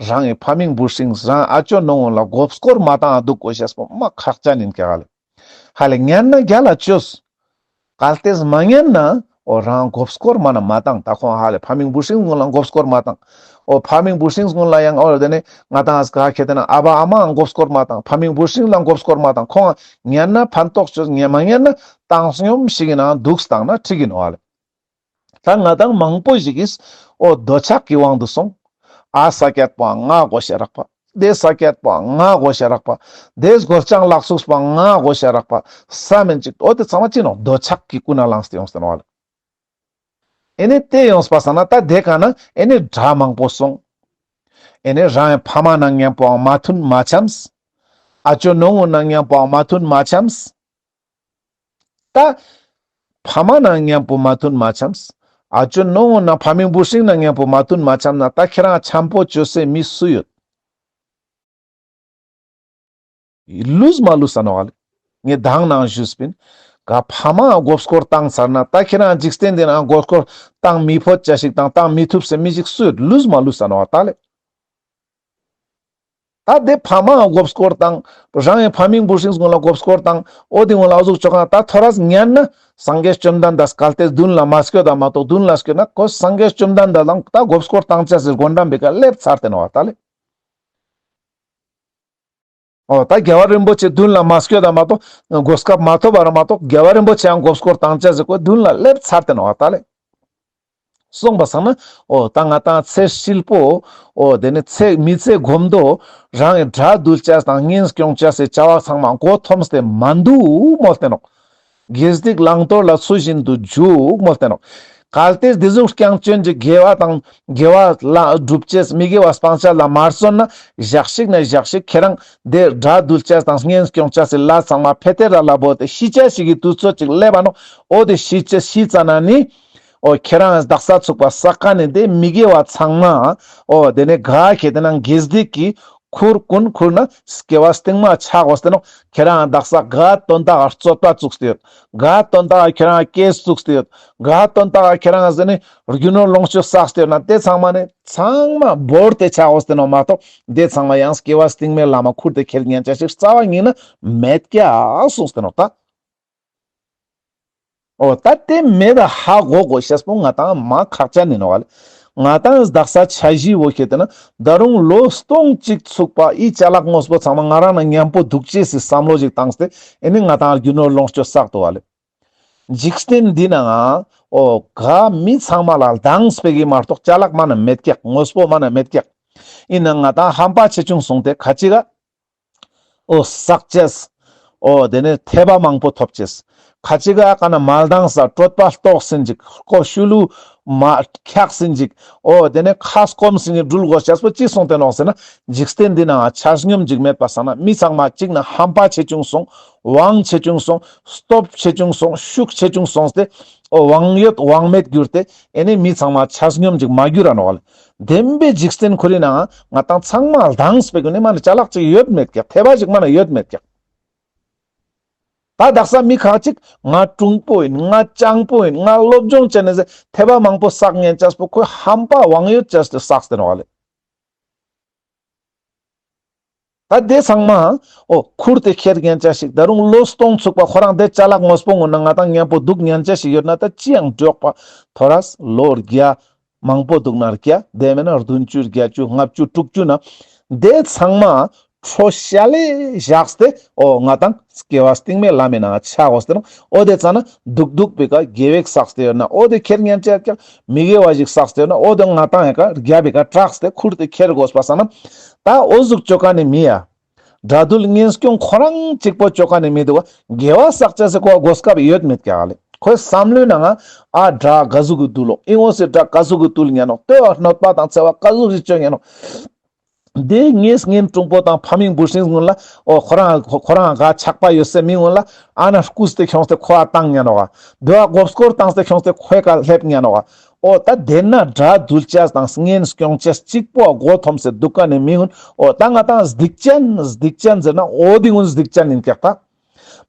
རང་གི་ཕ་མིང་བུ་སྲིང་རང་ཨ་ཅོ་ནོ་གུན་ལ་མགོ་སྐོར་མ་བཏང་ང་དུག་གོ་ཤེས་པོ་མ་ཁག་ཅན་ཡིན་ཀྱག་ལེ། ཧ་ལེ་ཉན་ན་རྒྱལ་ལ་ཅོས། གལ་ཏེ་མ་ཉན་ན་འོ་རང་མགོ་སྐོར་མ་ན་མ་བཏང་། ད་ཁོང་ཧ་ལེ་ཕ་མིང་བུ་སྲིང་གུན་ལ་མགོ་སྐོར་མ་བཏང་། འོ་ཕ་མིང་བུ་སྲིང་གུན་ལ་ཡང་འོ་དེ་ནི་ང་ཏང་ཨ་ཟུག་ག་ཁྱེད་དེ་ན་ཨ་བ་ཨ་མའང་མགོ་སྐོར་མ་བཏང་། ཕ་མིང་བུ་སྲིང་ལ་མགོ་སྐོར་མ་བཏང་། ཁོང་ཉན་ན་ཕན་ཐོགས་ཅོས། ཉན་མ་ཉན་ན་བཏང་སྙོམས་ཤིག་ཡིན་ནའང་དུག་བཏང་ན་འགྲིག་གི་ནོག་ལེ། ད་ང་ཏང་མང་པོ་ཞིག་གིས་འོ་འདོད་ཆགས་ཀྱི་དབང་དུ་སོང་། ཨ་ས་ཀྱད་པོའང་ང་དགོས་ཤེས་རག་པ། དེ་ས་ཀྱད་པོའང་ང་དགོས་ཤེས་རག་པ། དེ་སྒོ་ལྕང་ལག་ཚུགས་པོའང་ང་དགོས་ཤེས་རག་པ། ས་མིན་ཅིག་འོ་དེ་ཚང་མ་ཅི་ནོག་འདོད་ཆགས་ཀྱི་ཀུན་ནས་བསླངས་ཏེ་ཡོངས་ཏེ་ནོག་ལེ། ཨེ་ནི་དེ་ཡོངས་པ་སང་ན་ད་དེ་ཀ་ན་ཨེ་ནི་དགྲ་མང་པོ་སོང་། ཨེ་ནི་རང་ངི་ཕ་མ་ནང་མཉམ་པོའང་མ་མཐུན་མ་འཆམས། ཨ་ཅོ་ནོ་གུན་ནང་མཉམ་པོའང་མ་མཐུན་མ་འཆམས། ད་ཕ་མ་ནང་མཉམ་པོ་མ་མཐུན་མ་འཆམས། ཨ་ཅོ་ནོ་གུན་ནང་ཕ་མིང་བུ་སྲིང་ནང་མཉམ་པོ་མ་མཐུན་མ་འཆམས་ན་ད་ཁྱེད་རང་འཆམ་པོ་ཅོ་སའི་མི་སུ་ཡོད། ལུས་མ་ལུས་ས་ནོག་ལེ། ངས་མདང་ནང་ཞུས་པིན། ག་ཕ་མའང་མགོ་སྐོར་བཏང་ཚར་ན་ད་ཁྱེད་རང་འཇིག་རྟེན་འདི་ནང་མགོ་སྐོར་བཏང་མི་ཕོད་ཅེས་ཤིག་དང་བཏང་མི་ཐུབ་སའི་མི་ཞིག་སུ་ཡོད། ལུས་མ་ལུས་ས་ནོག་ད་ལེ། ད་དེ་ཕ་མའང་མགོ་སྐོར་བཏང་། རང་ངི་ཕ་མིང་བུ་སྲིང་གུན་ལ་མགོ་སྐོར་བཏང་། འོ་དེ་གུན་ལ་འོ་ཟུག་ཅོ་ཁན་ད་ཐོ་རས་ཉན་ན་སངས་རྒྱས་བཅོམ་ལྡན་འདས་གལ་ཏེ་མདུན་ལ་མ་སྐྱོད་ད་མ་གཏོགས་མདུན་ལ་སྐྱོད་ན་ཁོ་སངས་རྒྱས་བཅོམ་ལྡན་འདས་ལའང་ད་མགོ་སྐོར་བཏང་ཅེས་སི་སྒོ་འགྲམ་པའི་ཀ་སླེབས་ཚར་ཏེ་ནོག་ད་ལེ། འོ་ད་རྒྱལ་བ་རིན་པོ་ཆེ་མདུན་ལ་མ་སྐྱོད་ད་མ་གཏོགས་གོ་སྐབས་མ་ཐོབ་པ་ར་མ་གཏོགས་རྒྱལ་བ་རིན་པོ་ཆེའང་མགོ་སྐོར་བཏང་ཅེས་སི་ཁོ་མདུན་ལ་སླེབས་ཚར་ཏེ་ནོག་ད་ལེ། སོང་པ་སང་ན་འོ་ད་ང་ཏང་ཚེ་ཧྲིལ་པོ་འོ་དེ་ནི་ཚེ་མི་ཚེ་གོམ་དོ་རང་ངི་དགྲ་འདུལ་ཅེས་དང་གཉེན་སྐྱོང་ཅེས་སི་བྱ་བ་ཚང་མ་མགོ་འཐོམས་ཏེ་མ་དུག་མོལ་ཏེ་ནོག་དགེ་སྡིག་བླང་དོར་ལ་ཚུལ་བཞིན་དུ་འཇུག་མོལ་ཏེ་ནོག་གལ་ཏེ་དེ་ཟུག་རྐྱང་ཅོ་ཡིན་ཅིག་དགེ་བ་དང་དགེ་བ་ལ་སྒྲུབ་ཅེས་མི་དགེ་བ་སྤང་ཅེས་ལ་མ་བརྩོན་ན་ཞག་ཞིག་ནེ་ཞག་ཞིག་ཁྱེད་རང་དེ་དགྲ་འདུལ་ཅེས་དང་གཉེན་སྐྱོང་ཅེས་སི་ལས་ཚང་མ་ཕེ་ཏེ་ར་ལ་བོ་སྟེ་ཤི་ཅེས་ཤིག་གི་དུས་ཚོད་ཅིག་སླེབ་བ་ནོག་འོ་དེ་ཤི་ཅེས་ཤི་ཙ་ན་ནི་འོ་ཁྱེད་རང་དག་ས་ཚུགས་པ་བསགས་ཁན་ནི་དེ་མི་དགེ་བ་ཚང་མ་འོ་དེ་ནི་ག་ཁྱེད་དེ་ན་དགེ་སྡིག་གི་ཁུར་ཀུན་ཁུར་ན་སྐྱེ་བ་སྟིང་མ་ཆགས་འོ་སྟེ་ནོག་ཁྱེད་རང་དག་ས་ག་དོན་དག་ག་རྩོད་པ་བཙུགས་ཏེ་ཡོད། ག་དོན་དག་ག་ཁྱེད་རང་སྐྱེས་བཙུགས་ཏེ་ཡོད། ག་དོན་དག་ག་ཁྱེད་རང་ཟེར་ནི་རྒྱུ་ནོར་ལོངས་སྤྱོད་བསགས་ཏེ་ཡོད་ན་དེ་ཚང་མ་ནི་ཚང་མ་བོར་ཏེ་ཆགས་འོ་སྟེ་ནོག་མ་གཏོགས་དེ་ཚང་མ་ཡང་སྐྱེ་བ་སྟིང་མའི་ལམ་མ་ཁུར་ཏེ་ཁྱེར་ཉན་ཅེས་ཤིག་རྩ་བ་ཉིད་ནེ་མེད་ཀྱག་གསུངས་ཏེ་ནོག་ད། འོ་ད་དེ་མེད་ད་ཧ་གོ་གོ་ཤེས་པོ་ང་ཏང་མ་ཁག་ཅན་ཡིན་ནོག་ལེ། ང་ཏང་དག་ས་འཆར་གཞི་བོ་ཁྱེད་དེ་ན་ད་རུང་ལོ་སྟོང་གཅིག་ཚུགས་པ་ཨི་ཅ་ལག་དངོས་པོ་ཚང་མ་ང་རང་ན་མཉམ་པོ་དུག་ཅེས་སི་བསམ་བློ་ཞིག་བཏང་སྟེ་ཨེ་ནི་ང་ཏང་རྒྱུ་ནོར་ལོངས་སྤྱོད་བསགས་ཏོག་ལེ། འཇིག་རྟེན་འདི་ནང་ང་འོ་ག་མི་ཚང་མ་ལ་ལྡང་སྤེ་གི་མ་གཏོགས་ཅ་ལག་མ་ན་མེད་ཀྱག། དངོས་པོ་མ་ན་མེད་ཀྱག། ཨིན་ན་ང་ཏང་ཧམ་པ་ཆེ་ཆུང་སོང་སྟེ་ཁ་ཅིག་ག་འོ་བསགས་ཅེས། འོ་དེ་ནས་ཐེ་བ་མང་པོ་ཐོབ་ཅེས། ཁ་ཅིག་ག་ཀ་ན་མ་ལྡང་ས་གྲོད་པ་ལྟོགས་སིན་ཅིག། ཁོ་ཤུ་ལུ་མ་འཁྱགས་སིན་ཅིག། འོ་དེ་ནས་ཁ་སྐོམ་སིན་ཅིག་འགྲུལ་དགོས་ཅེས་པོ་ཅི་སོང་སྟེ་ནོག་ཟེར་ན། འཇིག་རྟེན་འདི་ནང་ཆ་སྙོམས་ཅིག་མེད་པ་སང་ན་མི་ཚང་མ་ཅིག་ན་ཧམ་པ་ཆེ་ཆུང་སོང་། དབང་ཆེ་ཆུང་སོང་། སྟོབས་ཆེ་ཆུང་སོང་། ཤུགས་ཆེ་ཆུང་སོང་སྟེ། འོ་དབང་ཡོད་དབང་མེད་གྱུར་ཏེ། ཨེ་ནི་མི་ཚང་མ་ཆ་སྙོམས་ཅིག་མ་གྱུར་ར་ནོག་ལེ། བདེན་པའི་འཇིག་རྟེན་ཁོ་རའི་ནང་ང་ཏང་ཚང་མ་ལྡང་སྤེ་གུན་ནི་མ་ནི་ཅ་ལག་ཅིག་ཡོད་མེད་ཀྱག། ཐེ་བ་ཅིག་མ་ན་ཡོད་མེད་ཀྱག། ད་དག་ས་མི་ཁ་ཅིག་ང་གྲུང་པོ་ཨིན། ང་སྤྱང་པོ་ཨིན། ང་སློབ་སྦྱོང་ཅན་ཨིན་ཟེར་ཐེ་བ་མང་པོ་བསགས་ཉན་ཅེས་པོ་ཁོའི་ཧམ་པ་དབང་ཡོད་ཅེས་ཏེ་བསགས་ཏེ་ནོག་ལེ། ད་དེ་ཚང་མ་འོ་ཁུར་ཏེ་ཁྱེར་ཉན་ཅེས་ཤིག། ད་རུང་ལོ་སྟོང་ཚུགས་པ་ཁོ་རང་དེ་ཅ་ལག་དངོས་པོ་ངོ་ན་ང་ཏང་ཉམ་པོ་འདུག་ཉན་ཅེས་ཤིག་ཡོད་ན་ད་ཅི་ཡང་འགྲོགས་པ་ཐོ་རས་ལོ་བརྒྱ། མང་པོ་འདུག་ན་བརྒྱ། དེ་མེད་ན་བདུན་ཅུ་བརྒྱད་ཅུ་ལྔ་བཅུ་དྲུག་ཅུ་ན། དེ་ཚང་མ་ཁྲོ་ཤ་ལེ་བཞག་སྟེ་འོ་ང་ཏང་སྐྱེ་བ་སྟིང་མའི་ལམ་མི་ནང་ཆ་དགོས་ཏེ་ནོག། འོ་དེ་ཙ་ན་སྡུག་སྡུག་པའི་ཀ་དགེ་བ་བསགས་ཏེ་ཡོད་ན་འོ་དེ་ཁྱེར་ཉན་ཅེས་ཀྱག། མི་དགེ་བ་ཞིག་བསགས་ཏེ་ཡོད་ན་འོ་དེ་ང་ཏང་ཡ་ཀ་རྒྱབ་པའི་ཀ་བཀྲགས་ཏེ་ཁུར་ཏེ་ཁྱེར་དགོས་པ་སང་ན། ད་འོ་ཟུག་ཅོ་ཀ་ནི་མི་ཡ། དགྲ་འདུལ་གཉེན་སྐྱོང་ཁོ་རང་གཅིག་པོ་ཅོ་ཀ་ནི་མི་འདུག་ག། དགེ་བ་བསགས་ཅེས་སི་ཁོ་གོ་སྐབས་ཡོད་མེད་ཀྱག་ལེ། ཁོའི་བསམ་བློའི་ནང་ང་ཨ་དགྲ་ག་ཟུག་གི་འདུལ་ལོ། ཨི་ངོ་སི་དགྲ་ག་ཟུག་གི་འདུལ་ཉན་ནོག། ལྟོས་པ་གནོད་པ་དང་འཚེ་བ་ག་ཟུག་གི་ཅོ་ཉན་ནོག། དེ་ངས་གཉེན་དྲུང་པོ་དང་ཕ་མིང་བུ་སྲིང་ཀུན་ལ་འོ་ཁོ་རང་ཁོ་ཁོ་རང་ག་ཆགས་པ་ཡོད་སའི་མི་ཀུན་ལ་ཨ་ན་རྐུས་ཏེ་ཁྱོངས་ཏེ་ཁོ་ཨ་བཏང་ཉན་ནོག་ག། དེ་བ་མགོ་སྐོར་བཏང་སྟེ་ཁྱོངས་ཏེ་ཁོའི་ཀ་སླེབས་ཉན་ནོག་ག། འོ་ད་དེ་ན་དགྲ་འདུལ་ཅེས་དང་གཉེན་སྐྱོང་ཅེས་གཅིག་པོ་མགོ་འཐོམས་སེ་འདུག་ཀ་ནི་མི་ཀུན་འོ་ད་ང་ཏང་སྡིག་ཅན་སྡིག་ཅན་ཟེར་ན་འོ་དེ་ཀུན་སྡིག་ཅན་ཡིན་ཀྱག་ད།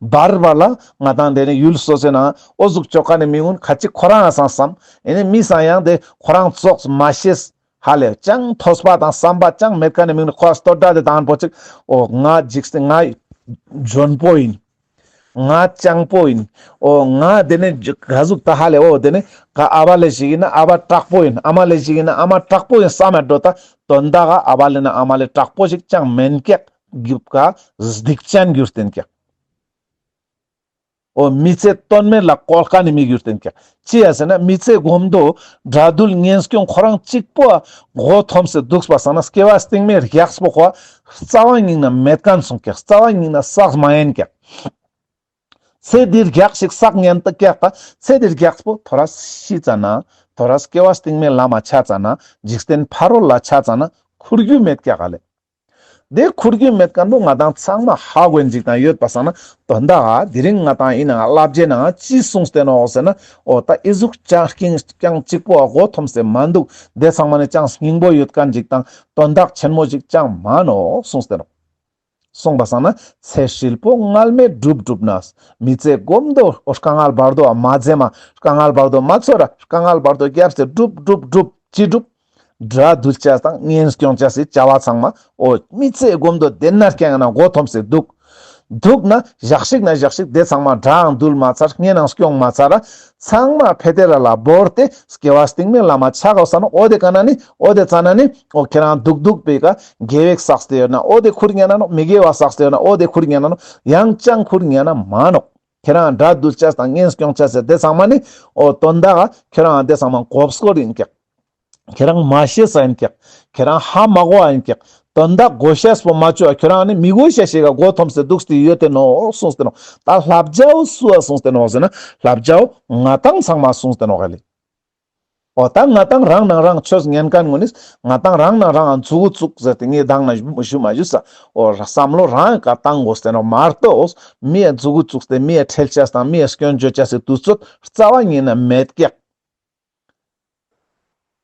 བར་བར་ལ་ང་ཏང་དེ་ནི་ཡུལ་སོ་སོའི་ནང་འོ་ཟུག་ཅོ་ཀ་ནི་མི་ཀུན་ཁ་ཅིག་ཁོ་རང་ཨ་སང་བསམ། ཨེ་ནི་མི་སང་ཡང་དེ་ཁོ་རང་ཙོགས་མ་ཤེས། ཧ་ལས་ཅང་ཐོས་པ་དང་བསམ་པ་ཅང་མེད་ཀ་ནི་མི་ཀུན་ཁོ་ཨ་སྟོད་སྒྲ་དེ་དང་པོ་ཅིག་འོ་ང་འཇིག་རྟེན་ང་འཇོན་པོ་ཡིན། ང་སྤྱང་པོ་ཡིན། འོ་ང་དེ་ནས་ག་ཟུག་ད་ཧ་ལས་འོ་དེ་ནས་ག་ཨ་བ་ལེ་ཞིག་ཡིན་ན་ཨ་བ་དྲག་པོ་ཡིན། ཨ་མ་ལེ་ཞིག་ཡིན་ན་ཨ་མ་དྲག་པོ་ཡིན་བསམ་ཡ་འགྲོ་ད། དོན་དག་ག་ཨ་བ་ལེ་ན་ཨ་མ་ལེ་དྲག་པོ་ཞིག་ཅང་མེན་ཀྱག། གྱུབ་ཀ་སྡིག་ཅན་གྱུར་ཏེན་ཀྱག། འོ་མི་ཚེ་དོན་མེད་ལ་བཀོལ་ཀ་ནི་མི་གྱུར་ཏེན་ཀྱག། ཅི་ཡ་ཟེར་ན་མི་ཚེ་གོམ་དོ་དགྲ་འདུལ་གཉེན་སྐྱོང་ཁོ་རང་གཅིག་པོ་མགོ་འཐོམས་སེ་འདུག་པ་སང་ན་སྐྱེ་བ་སྟིང་མའི་རྒྱགས་པོ་ཁོ་རྩ་བ་ཉིད་ན་མེད་མཁན་སོང་ཀྱག། རྩ་བ་ཉིད་ན་བསགས་མ་ཡིན་ཀྱག། ཚེ་འདིར་རྒྱགས་ཤིག་བསགས་ཉན་ཏེ་ཀྱག་ད། ཚེ་འདིར་རྒྱགས་པོ་ཐོ་རས་ཤི་ཙ་ན་ཐོ་རས་སྐྱེ་བ་སྟིང་མའི་ལམ་མ་ཆ་ཙ་ན་འཇིག་རྟེན་ཕ་རོལ་ལ་ཆ་ཙ་ན་ཁུར་རྒྱུ་མེད་ཀྱག་ག་ལེ། དེ་ཁུར་རྒྱུ་མེད་མཁན་པོ་ང་ཏང་ཚང་མ་ཧ་གོ་ཡིན་ཅིག་དང་ཡོད་པ་སང་ན་དོན་དག་ག་དེ་རིང་ང་ཏང་ཡིན་ན་བསླབ་བྱའི་ནང་ཅི་གསུངས་ཏེ་ནོག་ཟེར་ན། འོ་ད་ཨི་ཟུག་ཅང་རྐྱང་རྐྱང་གཅིག་པོ་མགོ་འཐོམས་སེ་མ་འདུག། དེ་ཚང་མ་ནི་ཅང་སྙིང་པོ་ཡོད་མཁན་ཅིག་དང་དོན་དག་ཆེན་མོ་ཅིག་ཅང་མ་ནོག་གསུངས་ཏེ་ནོག། གསུངས་པ་སང་ན་ཚེ་ཧྲིལ་པོ་ངལ་མེད་སྒྲུབ་སྒྲུབ་ན། མི་ཚེ་གོམ་དོ་དཀའ་ངལ་བར་དོ་མ་འཛེམ་མ། དཀའ་ངལ་བར་དོ་མ་ཚོར་ར་དཀའ་ངལ་བར་དོ་རྒྱབ་སྟེ་སྒྲུབ་སྒྲུབ་སྒྲུབ་ཅི་སྒྲུབ། དགྲ་འདུལ་ཅེས་དང་གཉེན་སྐྱོང་ཅེས་སི་བྱ་བ་ཚང་མ་འོ་མི་ཚེ་གོམ་དོ་དེ་ན་རྐྱང་ན་མགོ་འཐོམས་སེ་འདུག། འདུག་ན་ཞག་ཞིག་ན་ཞག་ཞིག་དེ་ཚང་མ་དགྲའང་འདུལ་མ་ཚར། གཉེན་ནང་སྐྱོང་མ་ཚར་ར་ཚང་མ་ཕེ་ཏེ་ར་ལ་བོར་ཏེ་སྐྱེ་བ་སྟིང་མའི་ལམ་མ་ཆ་གོ་ས་ན་འོ་དེ་ཀ་ན་ནི་འོ་དེ་ཙ་ན་ནི་འོ་ཁྱེད་རང་སྡུག་སྡུག་པའི་ཀ་དགེ་བ་བསགས་ཏེ་ཡོད་ན་འོ་དེ་ཁུར་ཉན་ན་ནོག། མི་དགེ་བ་བསགས་ཏེ་ཡོད་ན་འོ་དེ་ཁུར་ཉན་ན་ནོག། ཡང་ཅང་ཁུར་ཉན་ན་མ་ནོག། ཁྱེད་རང་དགྲ་འདུལ་ཅེས་དང་གཉེན་སྐྱོང་ཅེས་ཟེར་དེ་ཚང་མ་ནི་འོ་དོན་དག་ག་ཁྱེད་རང་དེ་ཚང་མ་མགོ་སྐོར་ཡིན་ཀྱག། ཁྱེད་རང་མ་ཤེས་ས་ཡིན་ཀྱག། ཁྱེད་རང་ཧ་མ་གོ་བ་ཡིན་ཀྱག། དོན་དག་གོ་ཤེས་པོ་མ་བཅོ་བ་ཁྱེད་རང་ནི་མི་གོ་ཤེས་ཤིག་ག་མགོ་འཐོམས་སེ་འདུག་སྟེ་ཡོད་དེ་ནོག་གསུངས་ཏེ་ནོག། ད་བསླབ་བྱའོ་སུ་ཨ་གསུངས་ཏེ་ནོག་ཟེར་ན་བསླབ་བྱའོ་ང་ཏང་ཚང་མ་གསུངས་ཏེ་ནོག་ག་ལེ། འོ་ད་ང་ཏང་རང་ནང་རང་ཆོས་ཉན་མཁན་ངོ་ནི་ང་ཏང་རང་ནང་རང་ང་མཛུ་གུ་བཙུགས་ཟེར་ཏེ་ངས་དང་ན་ཞུ་མ་ཞུ་ས། འོ་བསམ་བློ་རང་ག་བཏང་དགོས་ཏེ་ནོག་མ་གཏོགས་མི་ཡ་མཛུ་གུ་བཙུགས་ཏེ་མི་ཡ་ཁྲེལ་ཅེས་དང་མི་ཡ་སྐྱོན་བརྗོད་ཅེས་སི་དུས་ཚོད་རྩ་བ་ཉིད་ན་མེད་ཀྱག།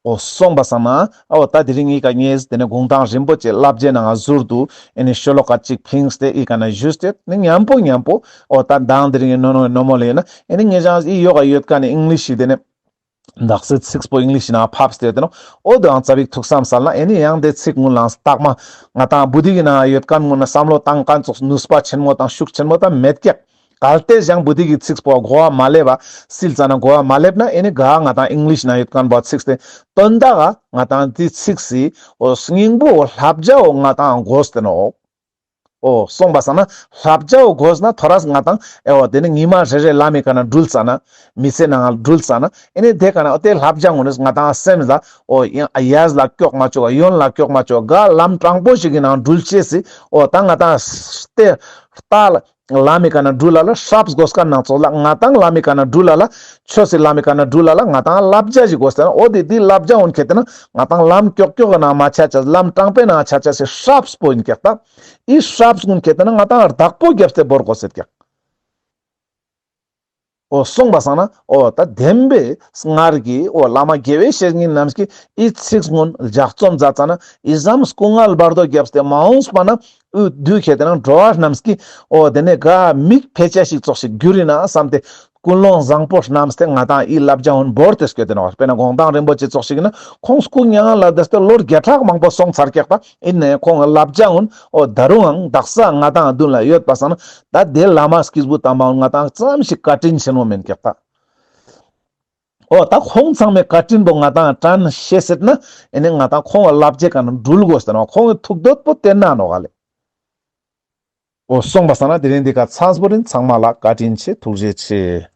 འོ་སོང་པ་སང་ན་འོ་ད་དེ་རིང་ངི་ཀ་ངས་དེ་ནས་གུང་ཐང་རིན་པོ་ཆེ་བསླབ་བྱའི་ནང་ང་ཟུར་དུ་ཨེ་ནི་ཤོ་ལོ་ཀ་གཅིག་ཕིངས་ཏེ་ཨི་ཀ་ན་ཞུས་ཏེ་ནི་མཉམ་པོ་མཉམ་པོ་འོ་ད་མདང་དེ་རིང་ངི་ནོ་ནོ་ནོ་མོ་ལེ་ཡིན་ན་ཨེ་ནི་ངེད་ཅག་ཨི་ཡོག་ག་ཡོད་མཁན་ནི་ཨིང་ལིཤ་ཞིག་དེ་ནས་དག་སའི་ཚིགས་པོ་ཨིང་ལིཤ་ནང་ཕབས་ཏེ་ཡོད་དེ་ནོག། འོ་དེའང་ཙ་པིག་ཐུགས་བསམ་གསལ་ན་ཨེ་ནི་ཡང་དེ་ཚིག་ཀུན་ལའང་རྟགས་མ་ང་ཏང་བུ་དི་གི་ནང་ཡོད་མཁན་ཀུན་ན་བསམ་བློ་བཏང་མཁན་ཙོགས་ནུས་པ་ཆེན་མོ་དང་ཤུགས་ཆེན་མོ་དང་མེད་ཀྱག། གལ་ཏེ་ཡང་བུ་དི་གི་ཚིགས་པོ་གོ་བ་མ་ལེབ་པ་སིལ་ཙ་ན་གོ་བ་མ་ལེབ་ན་ཨེ་ནི་ག་ང་ཏང་ཨིང་ལིཤ་ནང་ཡོད་མཁན་པོ་ཚིགས་ཏེ་དོན་དག་ག་ང་ཏང་དེ་ཚིགས་སི་འོ་སྙིང་པོ་འོ་བསླབ་བྱའོ་ང་ཏང་དགོས་ཏེ་ནོག། འོ་སོང་པ་སང་ན་བསླབ་བྱའོ་དགོས་ན་ཐོ་རས་ང་ཏང་ཨེ་འོ་དེ་ནི་ཉི་མ་རེ་རེ་ལམ་མི་ཀ་ན་འགྲུལ་ཙ་ན་མི་ཚེ་ནང་འགྲུལ་ཙ་ན་ཨེ་ནི་དེ་ཀ་ན་འོ་དེ་བསླབ་བྱ་ངོ་ནི་ང་ཏང་སེམས་ལ་འོ་ཡ་ཡས་ལ་ཀྱོག་མ་ཆོག་ག་ཡོན་ལ་ཀྱོག་མ་ཆོག་ག་ལམ་དྲང་པོ་ཞིག་གི་ནང་འགྲུལ་ཅེས་སི་འོ་ད་ང་ཏང་སྟེ་ལྟ་ལ་ལམ་མི་ཀ་ན་འགྲུལ་ལ་ལ་སྲབ་དགོས་ཀ་ནང་ཚོགས་ལ་ང་ཏང་ལམ་མི་ཀ་ན་འགྲུལ་ལ་ལ་ཆོས་སི་ལམ་མི་ཀ་ན་འགྲུལ་ལ་ལ་ང་ཏང་བསླབ་བྱ་ཞིག་དགོས་ཟེར་ན་འོ་དེ་དེ་བསླབ་བྱ་འོན་ཁེ་ཏེ་ན་ང་ཏང་ལམ་ཀྱོག་ཀྱོག་གི་ནང་མ་ཆ་ཆ་ལམ་དྲང་པོའི་ནང་ཆ་ཆ་སི་སྲབ་པོ་ཡིན་ཀྱག་ད། ཨི་སྲབ་སུན་ཁེ་ཏེ་ན་ང་ཏང་བདག་པོ་རྒྱབ་སྟེ་བོར་དགོས་ཟེར་ཀྱག་འོ་སོང་པ་སང་ན་འོ་ད་བདེན་པའི་སྔར་གྱི་འོ་བླ་མ་དགེ་བའི་བཤེས་གཉེན་རྣམས་ཀྱིས་ཨི་ཚིག་སྔོན་ལྗགས་རྩོམ་མཛད་ཙ་ན་ཨི་ཙམ་སྐུ་ངལ་བར་དོ་རྒྱབ་སྟེ་མ་འོངས་པ་ན་འུ་དུས་ཁེ་ཏེ་ན་འགྲོ་བ་རྣམས་ཀྱིས་འོ་དེ་ནས་ག་མིག་ཕལ་ཆེར་ཞིག་ཙོགས་ཤིག་འགྱུར་ཡིན་ན་བསམ་སྟེ་ཀུན་སློང་བཟང་པོ་རྣམས་ཏེ་ང་ཏང་ཨི་བསླབ་བྱ་འོན་བོར་ཏེ་སྐྱོད་དེ་ནོག་དཔེར་ན་གུང་ཐང་རིན་པོ་ཆེ་ཙོགས་ཤིག་ཡིན་ན་ཁོང་སྐུ་མྱ་ངན་ལས་འདས་ཏེ་ལོ་བརྒྱ་ཕྲག་མང་པོ་སོང་ཚར་ཀྱག་ད། ཡིན་ནའི་ཁོང་གི་བསླབ་བྱ་འོན་འོ་ད་རུང་ཡང་དག་ས་ང་ཏང་མདུན་ལ་ཡོད་པ་སང་ན་ད་དེ་བླ་མ་སྐྱེས་བུ་དམ་པ་འོན་ང་ཏང་ཙམ་ཞིག་བཀའ་དྲིན་ཆེན་མོ་མེན་ཀྱག་ད། འོ་ད་ཁོང་ཚང་མའི་བཀའ་དྲིན་པོ་ང་ཏང་དྲན་ཤེས་ཟེར་ན་ཨེ་ནི་ང་ཏང་ཁོང་གི་བསླབ་བྱའི་ཀ་ན་འགྲུལ་དགོས་ཟེར་ན་ཁོང་གི་ཐུགས་འདོད་པོ་བསྟན་ན་ནོག་ག་ལེ། འོ་སོང་པ་སང་ན་དེ་རིང་འདི་ཀ་ཚང་པོ་རིན་ཚང་མ་ལ་བཀའ་དྲིན་ཆེ་ཐུགས་རྗེ་ཆེ།